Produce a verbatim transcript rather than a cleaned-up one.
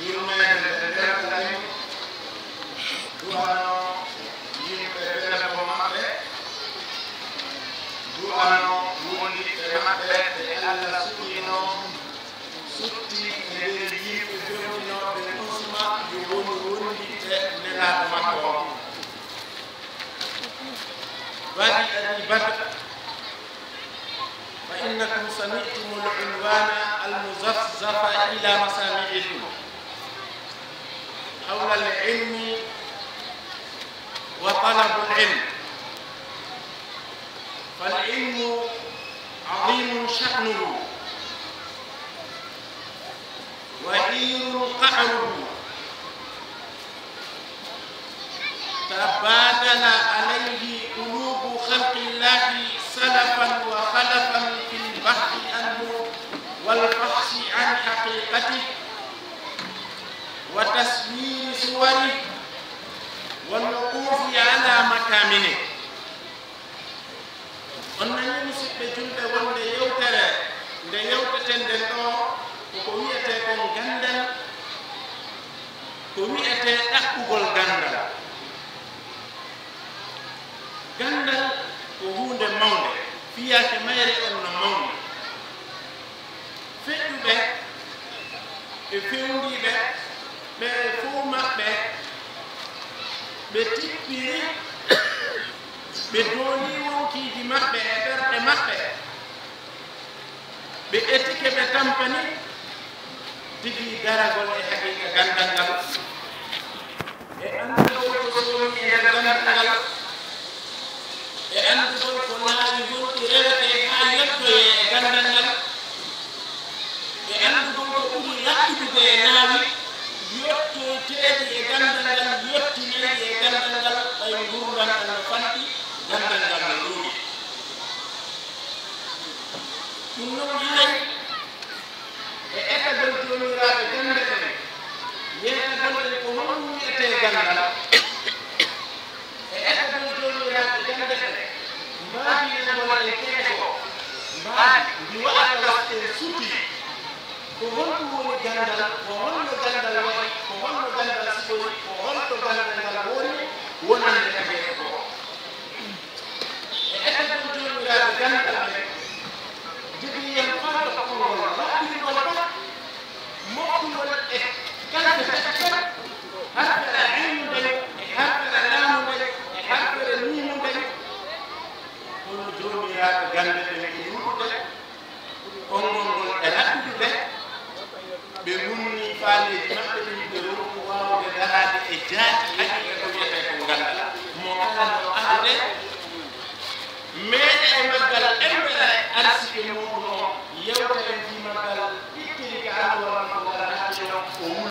Yurmeende nde Belɗo Lamin du'ano yimɓe belɗo maɓɓe, du'ano wondiɓɓe maɓɓe ɓe Allah suɓino, suɓti e nder yimɓe fewndinooɓe Usma, yo wonu wondiɓɓe Nelaaɗo makko on. Bani Abi Bakr, فإنكم سمعتم العنوان المزفزف إلى مسامعكم حول العلم وطلب العلم، فالعلم عظيم شأنه وعير قعره، تبادل عليه قلوب خلق الله سلفا وخلفا في البحث عنه والفحص عن حقيقته وتصوير صوره والوقوف على مكامنه. On nanii, musidɓe julɓe, wonde yewtere nde yewteten nden ɗoo ko ko wi'etee kon ganndal, ko wi'etee ɗaɓɓugol ganndal. Ganndal ko huunde mawnde, fiyaake mayre on no mawni. Feƴƴuɓe e fewndiiɓe ɓe fow maɓɓe, ɓe tippiri, ɓe doolii wonkiiji maɓɓe e ɓerɗe maɓɓe, ɓe etike, ɓe tampani tigi daragol e haqiiqa ganndal ngal, e anndugol ko soomi e nder ganndal ngal, e anndugol ko laawi honɗi rewetee haa yettoyee e ganndal ngal, e anndugol ko ɓuri raɓɓiɗude e laawi yettoyteeɗi e ganndal ngal, yettinayɗi e ganndal ngal, ɓay ngurndan an no fanɗi, ganndal ngal no ɗuuɗi. Ɗum noon haray e etagol joomiraaɓe gannde ɗen, yeetagol en ko honɗum wi'etee ganndal, e etagol joomiraaɓe gannde ɗen, mbaadinangol en keɗe ko mbaadi ndi wa'ata waɗde en suuti. Ko honɗum woni ganndal? Ko honno ganndal waɗi? Ko honno ganndal sifori? Ko honto ganndal ngal woni wonande tageeɗo goo? E etagol joomiraaɓe ganndal ɓen, jogii en faa toɓɓungol, raɓɓingol ɗum, moftugol e kalfe tati fen, harfere ilmu nden, e harfere laamu nden, e harfere nuumu nden. Kono joomiraaɓe gannde ɓen e ɗuuɗude, konngol ngol e raɓɓiɗude, ɓe wunni faaleeji maɓɓe ɗin, ɓe ronku waawude daraade e jaati haqiiqa ko wiyetee ko ganndal. Mo kala no arde, meeɗa e maggal embera e arsike mum,